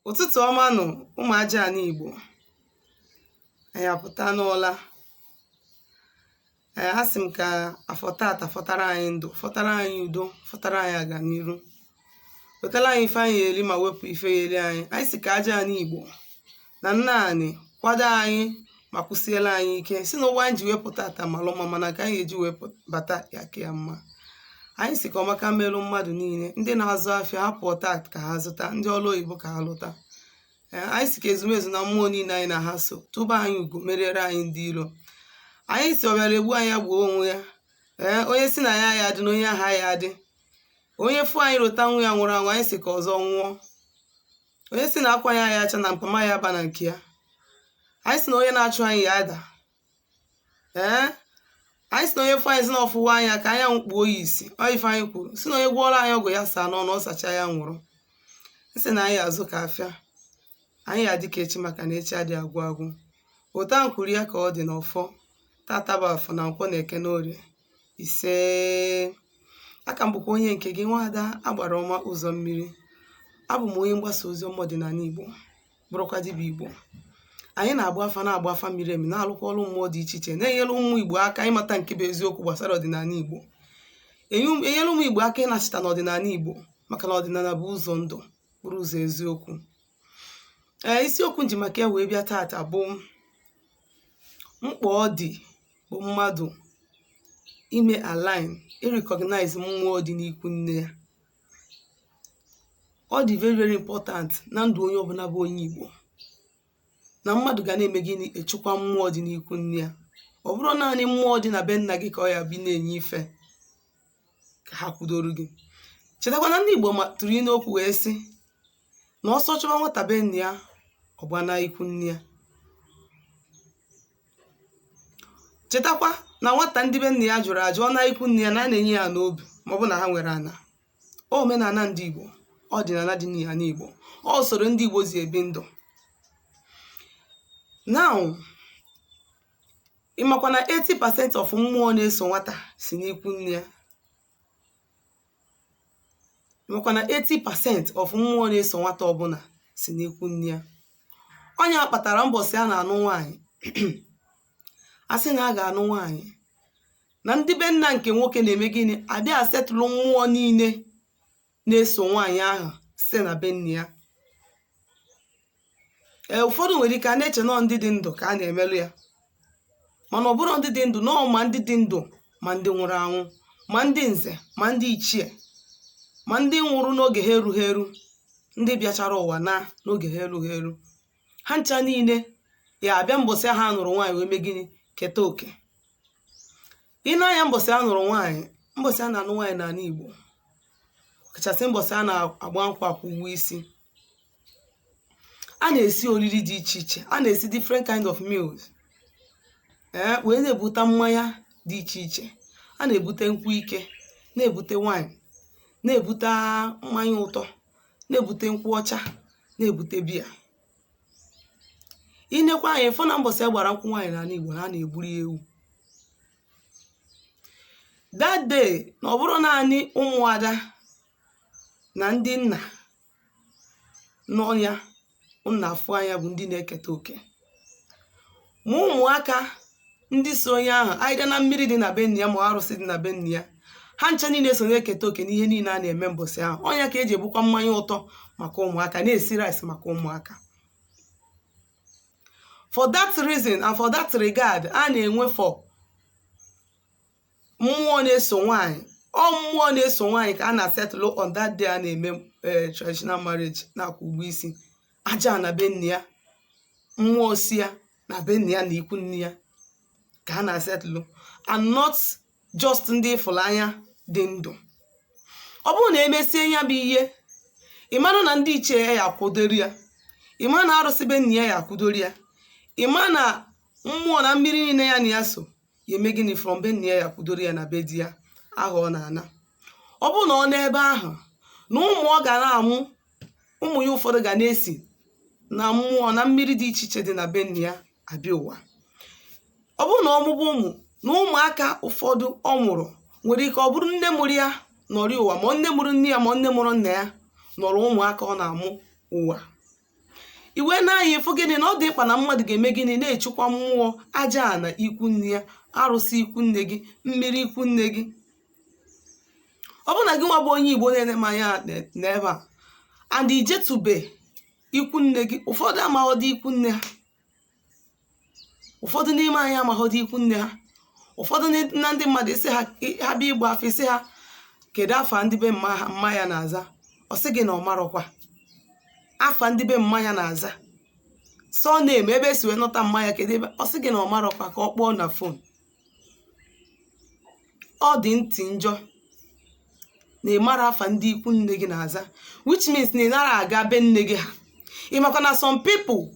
Ụtụtụ ọma nụ, ụmụ aja ana Igbo. Anyị apụta n'ụla. Ee, asị m ka afọ tata fọtara anyị ndụ, fọtara anyị udo, fọtara anyị aganiru, wetara anyị ife anyị eri ma wepụ ife ya eri anyị. Anyị si ka aja ana Igbo na nna anyị kwado anyị ma kwụsiela anyị ike, si na ụgbọ anyị ji wepụ tata malụ mma, mana ka anyị eji wee bata ya ka ya mma. Anyị si ka ọmaka merụ mmadụ niile, ndị na-azụ afịa ha pụọ taa ka ha zụta, ndị ọrụ oyibo ka ha lụta. Ee, anyị si ka ezumezu na mmụọ niile anyị na ha so tụba anyị ugo, meriere anyị ndị iro. Anyị si ọ bịara egbu anyị, ya gbuo onwe ya. Ee, onye si na ya ya adị na onye aha ya adị, onye fụ anyị rota nwa ya nwụrụ anwụ, anyị si ka ọzọ nwụọ. Onye si na akwa ya ya acha na mpama ya aba na nke ya, anyị si na onye na-achụ anyị ya ada. Ee, anyị si na onye fụ anyị si na ọfụwa anya ka anyanwụ kpuo ya isi. Ọ ife anyị kwuru, si na onye gwọrọ anyị ọgwụ ya saa n'ọnụ, ọ sacha ya nwụrụ. Nsị na anyị azụ ka afịa anyị ya dị ka echi, maka na echi adịghị agwụ agwụ. Ụta nkwuru ya ka ọ dị n'ọfọ. Tata bụ afọ na nkwọ na eke na orie. Ise. Aka m bụkwa onye nke gị, nwaada agbara ọma ụzọ mmiri. Abụ m onye mgbasa ozi ọma ọdịnala Igbo, bụrụkwa dibịa Igbo. Anyị na-agba afa, na-agba afa miri emi, na-alụkwa ọrụ mmụọ dị iche iche, na-enyere ụmụ Igbo aka ịmata nke bụ eziokwu gbasara ọdịnala Igbo, enyere ụmụ Igbo aka ịnachita n'ọdịnala Igbo, maka na ọdịnala bụ ụzọ ndụ, bụrụ ụzọ eziokwu. Ee, isiokwu nji maka ya wee bịa taata bụ mkpa ọ dị bụ mmadụ ime align, irecognize mmụọ dị n'ikwu nne ya. Ọ dị very very important na ndụ onye ọbụla bụ onye Igbo, na mmadụ ga na-eme gịnị? Echukwa mmụọ dị n'ikwu nne ya. Ọ bụrụ naanị mmụọ dị na be nna gị ka ọ ya bi na-enye ife ka ha kwudoro gị. Chetakwa na ndị Igbo ma tụrụ inu okwu wee sị na ọsọ chọba nwata be nna ya, ọ gbana ikwu nne ya. Chetakwa na nwata ndị be nna ya jụrụ ajụ, ọ na ikwu nne ya, na a na-enye ya n'obi, ma ọ bụ na ha nwere ana. Omenala ndị Igbo, ọdịnala dị n'ala Igbo, ọ usoro ndị Igbo si ebi ndụ. Now, ị makwa na 80% of mmụọ na-eso nwata si n'ikwu nne ya? Ị makwa na 80% of mmụọ na-eso nwata ọbụla si n'ikwu nne ya? Onye a kpatara mbọsị a na-anụ nwaanyị, a sị na a ga-anụ nwaanyị, na ndị be nna nke nwoke na-eme gịnị? Abịa asetụlụ mmụọ niile na-eso nwaanyị ahụ site na be nne ya. Ee, ụfọdụ nwere ike a na-eche nọọ ndị dị ndụ ka a na-emelụ ya, mana ọ bụrụ ndị dị ndụ nọọ, ma ndị dị ndụ ma ndị nwụrụ anwụ, ma ndị nze ma ndị ichie, ma ndị nwụrụ n'oge ha erughị eru, ndị bịachara ụwa na n'oge ha erughị eru, ha ncha niile ya abịa mbọsị ahụ a nụrụ nwaanyị wee mee gịnị? Keta oke. Ị na-anya mbọsị a nụrụ nwaanyị, mbọsị a na-anụ nwaanyị n'ala Igbo, kachasị mbọsị a na-agba nkwụ, akwụ ụgwọ isi, a na-esi oriri dị iche iche, a na-esi different kind of meals, ee, wee na-ebute mmanya dị iche iche. A na-ebute nkwụ ike, na-ebute wine, na-ebute mmanya ụtọ, na-ebute nkwụ ọcha, na-ebute biya. Inekwa anya fụ na mbọsị a gbara nkwụ nwaanyị n'ala Igbo, na a na-egburu ya ewu that day, na ọ bụrụ naanị ụmụada na ndị nna n'ọnya nna afụ anya bụ ndị na-eketa oke, ma ụmụaka ndị so onye ahụ aịga na mmiri dị na be nna ya, ma arụsị dị na be nna ya, ha ncha niile so na-eketa oke n'ihe niile a na-eme mbọsị ahụ. Ọnya ka eji ebukwa mmanya ụtọ maka ụmụaka, na-esi rice maka ụmụaka. For that reason and for that regard, a na-enwe for mmụọ na-eso nwaanyị. Ọ mmụọ na-eso nwaanyị ka a na-asetụlụ on that day a na-eme traditional marriage, na-akwụ ụgwọ isi aja na be nne ya, mmụọ si ya na be nne ya na ikwu nne ya ka a na-asetụlụ, and not just ndị ịfụlanya dị ndụ. Ọ bụrụ na emesie ya bụ ihe, ị mara na ndị ichie ya ya akwụdoro ya, ị mara na arụsị be nne ya ya akwụdoro ya, ị mara na mmụọ na mmiri niile ya na ya so ya eme gịnị from be nne ya ya akwụdoro ya na be di ya ahụ ọ na-ana. Ọ bụrụ na ọ n'ebe ahụ na ụmụ ọ ga na-amụ, ụmụ ya ụfọdụ ga na-esi na mmụọ na mmiri dị iche iche dị na be nne ya abịa ụwa. Ọ bụrụ na ọmụbụ ụmụ na ụmụaka ụfọdụ ọ mụrụ nwere ike ọ bụrụ nne mụrụ ya nọrọ ụwa, ma nne mụrụ nne ya, ma nne mụrụ nna ya nọrọ ụmụaka ọ na-amụ ụwa. Iwe na-anya ịfụ gịnị? Na ọ dị mkpa na mmadụ ga-eme gịnị? Na-echukwa mmụọ aja na ikwu nne ya, arụsị ikwu nne gị, mmiri ikwu nne gị. Ọ bụrụ na gị nwa bụ onye Igbo na-ene m anya n'ebe a and ijetube ikwu nne gị, ụfọdụ amaghọdị ikwu nne ha, ụfọdụ n'ime anyị amaghọdị ikwu nne ha. Ụfọdụ na ndị mmadụ, isi ha ha bịa ịgba afa, isi ha, "Kedu afa ndị be mma ha?" Mma ya na-aza, ọ sị gị na ọ marọkwa afa ndị be mma ya na-aza. Sọ na-eme ebe esi wee nọta mma ya, kedu ebe? Ọ sị gị na ọ marọkwa, ka ọ kpọọ na phone. Ọ dị ntị njọ na ị mara afa ndị ikwu nne gị na-aza, which means na ị nara aga be nne gị ha. Ị makwa na some people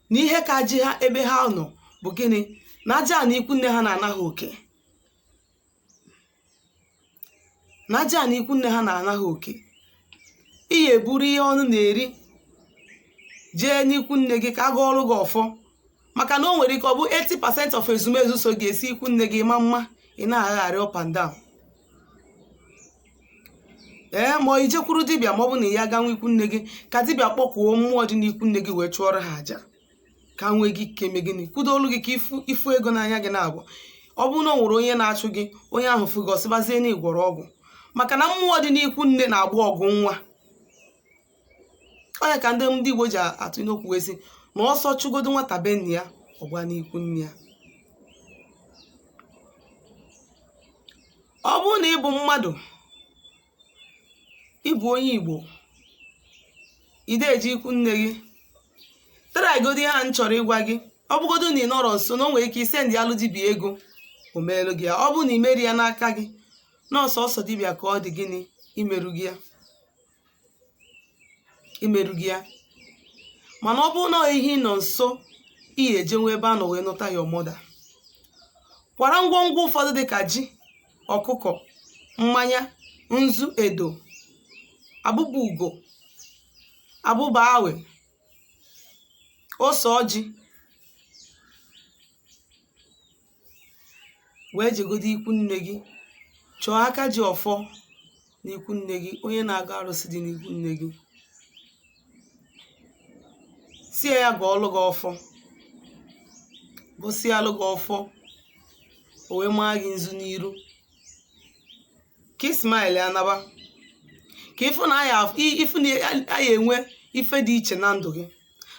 na ihe ka ji ha ebe ha nọ bụ gịnị? Na aja na ikwu nne ha na-ana ha oke, na aja na ikwu nne ha na-ana ha oke. Ị ya eburu ihe ọnụ na-eri jee n'ikwu nne gị ka a gụọrụ gị ọfọ, maka na o nwere ike ọ bụ 80% of ezumezu so ga-esi ikwu nne gị ma mma. Ị na-agagharị up and down, ee, ma ọ ijekwuru dibịa, ma ọ bụ na ya ganwa ikwu nne gị, ka dibịa kpọkwuo mmụọ dị n'ikwu nne gị wee chụọrọ ha àjà, ka nwee gị ike eme gịnị? Kwudo olu gị ka ifu ego n'anya gị na-abụ. Ọ bụrụ na o nwere onye na-achụ gị, onye ahụ fụ gị, ọsịbazie na ịgwọrọ ọgwụ, maka na mmụọ dị n'ikwu nne na-agba ọgụ nwa. Ọ ya ka ndị Igbo ji atụ n'okwu wee sị na ọsọ chụgodo nwata be nne ya, ọgba n'ikwu nne ya. Ọ bụrụ na ị bụ mmadụ, ị bụ onye Igbo, ị eje ikwu nne gị, try-godo ihe a m chọrọ ịgwa gị. Ọ bụgodo na ị nọrọ nso, na o nwere ike isend alụ dibịa ego, o meelu gị ya. Ọ bụrụ na ị meri ya n'aka gị, na ọsọsọ dibịa ka ọ dị gịnị imeru gị ya, imeru gị ya. Mana ọ bụrụ na ihe ị nọ nso, ị ga-ejenwe ebe a nọ wee nụta your mother, kwara ngwongwo ụfọdụ dịka ji, ọkụkọ, mmanya, nzu, edo, abụba ugo, abụba awe, ose ọjị, wee jegodo ikwu nne gị, chọọ aka ji ọfọ n'ikwu nne gị, onye na-agọ arụsị dị n'ikwu nne gị, sie ya gọọlụ gị ọfọ, gụsịalụ gị ọfọ, o wee maa gị nzu n'iru, ka ị smile anaba, ka ịfụ na ifu na aya enwe ife dị iche na ndụ gị.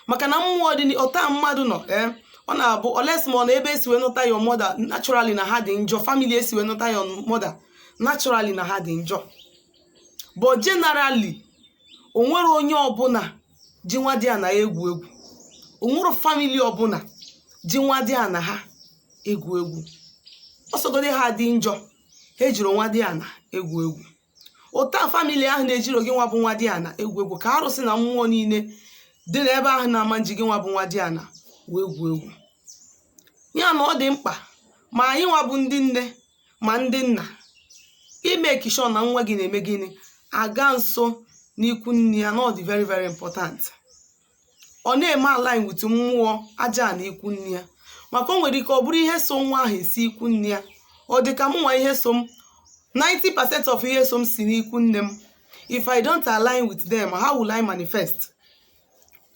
Maka na mmụọ dị ọta mmadụ nọ, ee, ọ na-abụ unless ma ọ na ebe esi wee nụta your mother naturally na ha dị njọ, family esi wee nụta your mother naturally na ha dị njọ. But generally, o nwere onye ọbụla ji nwa dị ana ya egwu egwu, o nwere family ọbụla ji nwa dị ana ha egwu egwu. Ọsọgodi ha dị njọ, ha ejiri nwa dị ana egwu egwu. Ụta family ahụ na-ejiro gị nwa bụ nwa dị ana egwu egwu, ka arụsị na mmụọ niile dị n'ebe ahụ na-ama nji gị nwa bụ nwa dị ana wee egwu egwu. Ya na ọ dị mkpa, ma anyị nwa bụ ndị nne ma ndị nna, imake sure na nwa gị na-eme gịnị? Aga nso n'ikwu nne ya, na ọ dị very very important. Ọ na-eme align with mmụọ aja na ikwu nne ya, maka o nwere ike ọ bụrụ ihe so nwa ahụ esi ikwu nne ya. Ọ dị ka m nwa, ihe so m, 90% of ihe so m si n'ikwu nne m. If I don't align with them, how will I manifest?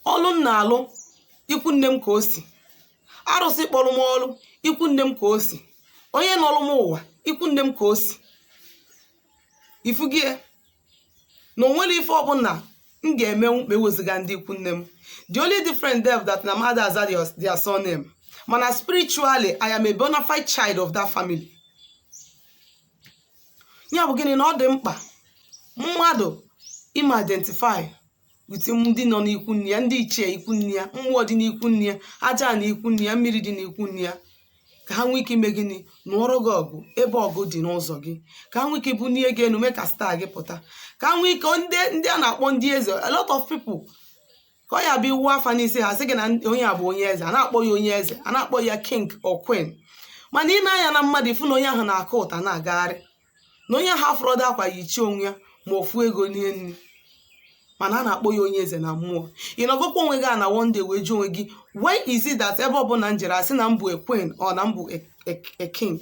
Ọlụ m na-alụ, ikwu nne m ka o si. Arụsị kpọrọ m ọlụ, ikwu nne m ka o si. Onye nọrọ m ụwa, ikwu nne m ka o si. Ifugie na onwere ife ọbụla m ga-emenwu ma eweziga ndị ikwu nne m. The only difference there that na mmadụ aza their surname, mana spiritually I am a bona fide child of that family. Ya bụ gịnị? Na ọ dị mkpa mmadụ ime identify with ndị nọ n'ikwu nne ya, ndị ichie ikwu nne ya, mmụọ dị n'ikwu nne ya, aja na ikwu nne ya, mmiri dị n'ikwu nne ya, ka ha nwee ike ime gịnị? Nụọrọ gị ọgụ ebe ọgụ dị n'ụzọ gị, ka ha nwee ike bunie gị enu, mee ka star gị pụta, ka ha nwee ike ndị a na-akpọ ndị eze. A lot of people, ka ọ ya bụ iwu afa n'isi ha, sị gị na onye a bụ onye eze, a na-akpọ ya onye eze, a na-akpọ ya king or queen. Mana ị na-anya na mmadụ, ifu na onye ahụ na-akụ ụta na-agagharị, na onye ahụ afọrọdụ akwa yichie onwe ya ma ofu ego nie nri, mana a na-akpọ ya onye eze na mmụọ. Ị nọgokwa onwe gị na one day wee jụọ onwe gị, why is it that ebe ọbụla m jere, asị na m bụ a queen or na m bụ a king,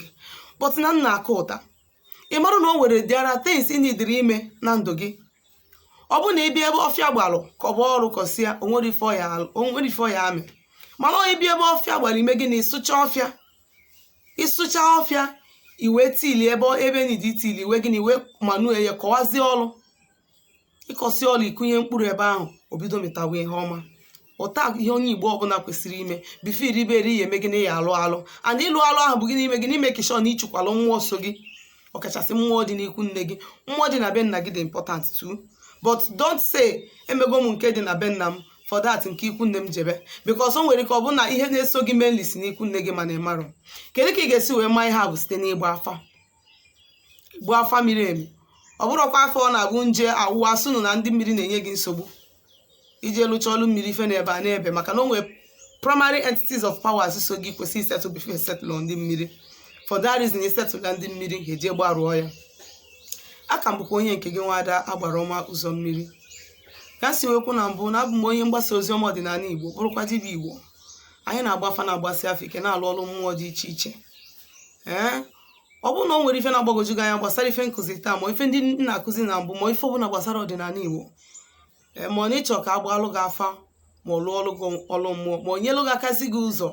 but na m na-akụ ụta? Ị mara na o nwere, there are things ị nidiri ime na ndụ gị. Ọ Ọ bụ na ị bịa ebe ọfịa gbalụ, kọba ọrụ, kọsịa, onwere ife ọ ya amị. Mana ọ ịbịa ebe ọfịa gbara, ime gịnị? Ịsụcha ọfịa. Ịsụcha ọfịa, iwee tili ebe ebe nidi tili, iwe gịnị? Wee manue ya, kọwazie ọrụ. Ịkọsị ọrụ, ikunye mkpụrụ ebe ahụ, o bido mịtawa ihe ọma. Ụta ihe onye Igbo ọbụla kwesịrị ime before iribe eri ya, eme gịnị? Ya alụ alụ. And ịlụ alụ ahụ bụ gịnị? Ime gịnị? Ime kishọn na ichukwalụ mmụọ so gị, ọkachasị mmụọ dị n'ikwu nne gị. Mmụọ dị na be nna gị dị important too, but don't say, "Emego m nke dị na be nna m, for that nke ikwu nne m jebe," because o nwere ike ọ bụ na ihe na-eso gị mainly si n'ikwu nne gị, mana ị marọ. Kedu ka ị ga-esi wee maa ihe a? Bụ site n'ịgba afa. Gbuo afa miri emi. Ọ bụrụkwa afọ ọ na-abụ nje awụwa sụnụ na ndị mmiri na-enye gị nsogbu, ije lụcha ọlụ mmiri, ife na ebe a na-ebe, maka na o nwere primary entities of powers so gị kwesị isettle before settle ndị mmiri. For that reason, isettle ndị mmiri, ga-eje gbarụọ ya. Aka m bụkwa onye nke gị, nwada agbara ọma ụzọ mmiri. Ka m si wekwu na mbụ, na abụ m onye mgbasa ozi ọma ọdịnala Igbo, bụrụkwa dibịa Igbo. Anyị na-agba afa, na-agbasi afọ ike, na-alụ ọrụ mmụọ dị iche iche. Ee, ọ bụrụ na o nwere ife na-agbagwoju gị anya gbasara ife nkụzi taa, ma ife ndị m na-akụzi na mbụ, ma ife ọbụla gbasara ọdịnala Igbo, ee, ma ọ na ịchọ ka a gbaalụ gị afa, ma ọ lụọ ọlụ gị ọlụ mmụọ, ma ọ nyelụ gị akazi gị ụzọ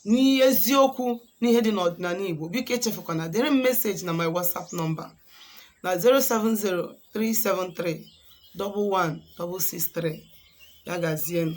n'eziokwu n'ihe dị n'ọdịnala Igbo, biko echefukwana dere m message na my WhatsApp number na 07037311663. Ya gazienụ.